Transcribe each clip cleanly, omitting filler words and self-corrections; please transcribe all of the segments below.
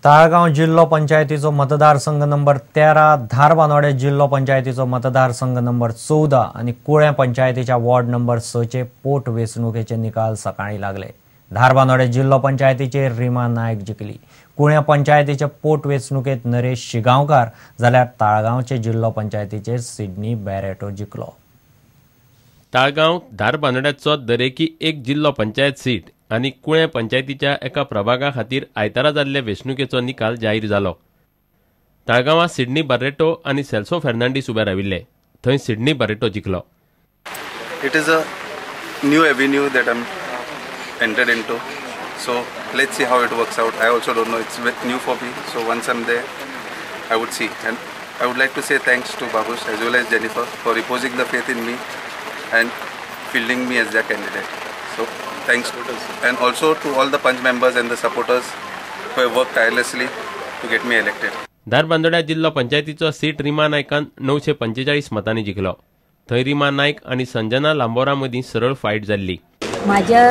ताळगांव जिल्लो पंचायतीचो मतदारसंघ नंबर 13, धारबांदोडें जिल्लो पंचायतीचो मतदारसंघ नंबर 14 आनी कुळें पंचायतीच्या वॉर्ड नंबर 6चे पोट वेंचणुकेचे निकाल सकाळीं लागले. धारबांदोडें जिल्लो पंचायतीचेर रिमा नायक जिखली. कुळें पंचायतीचे पोट वेंचणुकेंत नरेश शिगांवकार जाल्यार ताळगांवचे जिल्लो पंचायतीचेर सिडनी बॅरेटो जिखलो. ताळगांव धारबांदोड्याचो दरेकी एक जिल्लो पंचायत सीट आनी कुळें पंचायतीच्या एका प्रभागा खातीर आयतारा जाल्ले वेंचणुकेचो निकाल जाहीर जालो. ताळगांवां सिडनी बार्रेटो आनी सेल्सो फेर्नांडीस उबे राविल्ले. थंय सिडनी बार्रेटो जिखलो. It is a new avenue that I am entered into, so let's see how it works out. I also don't know, it's new for me, so once I'm there I would see. And I would like to say thanks to Babush as well as Jennifer for reposing the faith in me and fielding me as their candidate. So thanks, and also to all the Panch members and the supporters who have worked tirelessly to get me elected. धारबांदोड्या जिल्लो पंचायतीचो seat Rima नायकान 945 मतांनी जिखलो. थंय रिमा नायक आनी संजना लांबोरा मदीं सरळ fight जाल्ली. माझ्या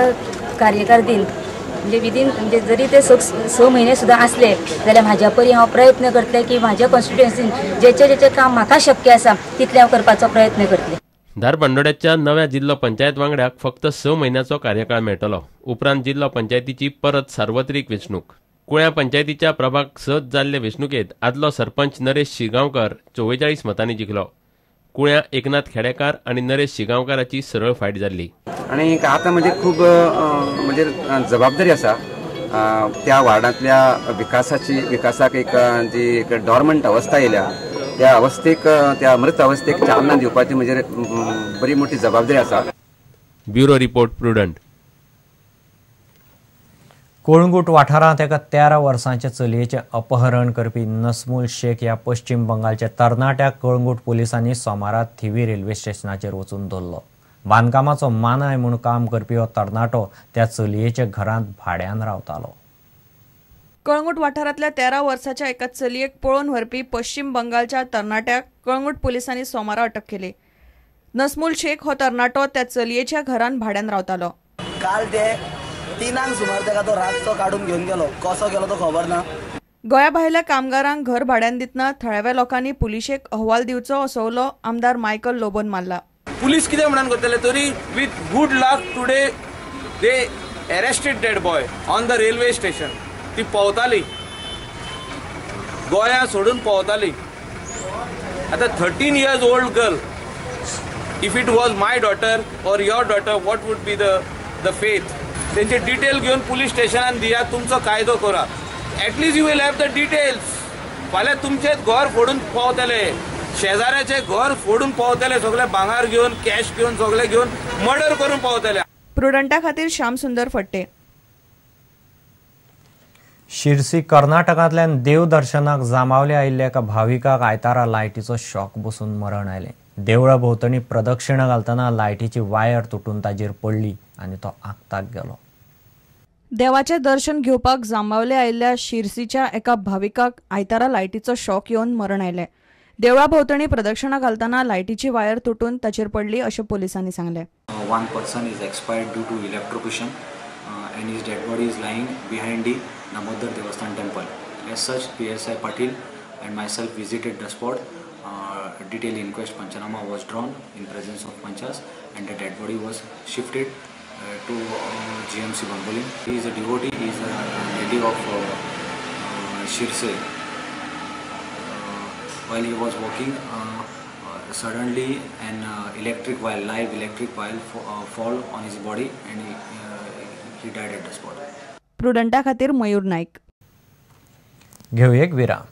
कार्यकार्दीन म्हणजे विदीन म्हणजे जरी ते 6 म्हयने सुद्दां आसले जाल्यार म्हाज्या परी हांव प्रयत्न करतलें की म्हाज्या कॉन्स्टिट्युएन्सीन जेचे जेचे काम म्हाका शक्य आसा तितलें हांव करपाचो प्रयत्न करतलें. धारबांदोड्याच्या नव्या जिल्लो पंचायत वांगड्याक फक्त 6 म्हयन्याचो कार्यकाळ मेळटलो. उपरांत जिल्लो पंचायतीची परत सार्वत्रिक वेंचणूक. कुळ्या पंचायतीच्या प्रभाग 6 जाल्ले वेंचणुकेंत आदलो सरपंच नरेश शिगांवकर 44 मतांनी जिखलो. कुळ्या एकनाथ खेडेकार आनी नरेश शिगांवकाराची सरळ फायट जाल्ली. आनी आतां म्हणजे खूब म्हणजे जबाबदारी आसा त्या वार्डांतल्या विकासाची. विकासाक एक जी एक डॉर्मंट अवस्था येयल्या त्या अवस्थेक, त्या मृत अवस्थेक चालना दिवपाची म्हणजे बरी मोठी जबाबदारी आसा. Bureau report, Prudent. Calangute वाठारांत एका 13 वर्सांच्या चलयेचें अपहरण करपी नसमूल शेख ह्या पश्चिम बंगालच्या तरणाट्याक कळंगूट पुलिसांनी सोमारा थिवी रेल्वे स्टेशनाचेर वचून धरलो. बांदकामाचो मानाय म्हूण काम करपी हो तरणाटो त्या चलयेच्या घरांत भाड्यान रावतालो. कळंगूट वाठारांतल्या 13 वर्साच्या एका चलयेक पळोवन व्हरपी पश्चिम बंगालच्या तरणाट्याक कळंगूट पुलिसांनी सोमारा अटक केली. नसमूल शेख हो तरणाटो त्या चलयेच्या घरांत भाड्यान रावतालो. काल ते 3 सुमार ताका तो रातचो काडून घेवन गेलो. कसो गेलो तो खबर ना. गोंया भायल्या कामगारांक घर भाड्यान दितना थळाव्या लोकांनी पुलिशेक अहवाल दिवचो असो उलो आमदार मायकल लोबोन मारला. पुलीस कितें म्हणून करतले तरी with good luck today they arrested that boy on the railway station. ती पोवताली, गोंया सोडून पोवताली. आतां 13 years old girl, if it was my daughter or your daughter, what would be the fate? तेंचे डिटेल घेवन पुलीस स्टेशनान दिया, तुमचो कायदो करा. At least you will have the details. फाल्यां तुमचेच घर फोडून पावतले, शेजाऱ्याचे घर फोडून पावतले, सगळे भांगर घेवन, कॅश घेवन, सगळे घेवन मर्डर करून पावतले. प्रुडंटा खातीर श्याम सुंदर फट्टे. शिरसी कर्नाटकांतल्यान देवदर्शनाक जांबावले आयिल्ल्या एका भाविकाक आयतारा लायटीचो शॉक बसून मरण आयलें. देवळा भोंवतणी प्रदक्षिणा घालतना लायटीची वायर तुटून ताजेर पडली आनी तो आगताक गेलो. देवाचें दर्शन घेवपाक जांबावले आयिल्ल्या शिरसीच्या एका भाविकाक आयतारा लायटीचो शॉक येवन मरण आयलें. देवळा भोंवतणी प्रदक्षिणा घालतना लायटीची वायर तुटून ताचेर पडली अशें पोलिसांनी सांगलें. One person is expired due to electrocution and his dead body is lying behind the Damodar Devasthan temple. As such, PSI Patil and myself visited the spot. Detailed inquest panchanama was drawn in presence of panchas and the dead body was shifted to GMC Bambolim. He is a devotee, he is a native of Shirse. While he was walking, suddenly an electric wire, live electric wire fall on his body and he died at the spot. प्रुडंटा खातीर मयूर नाईक. घेऊ एक विराम.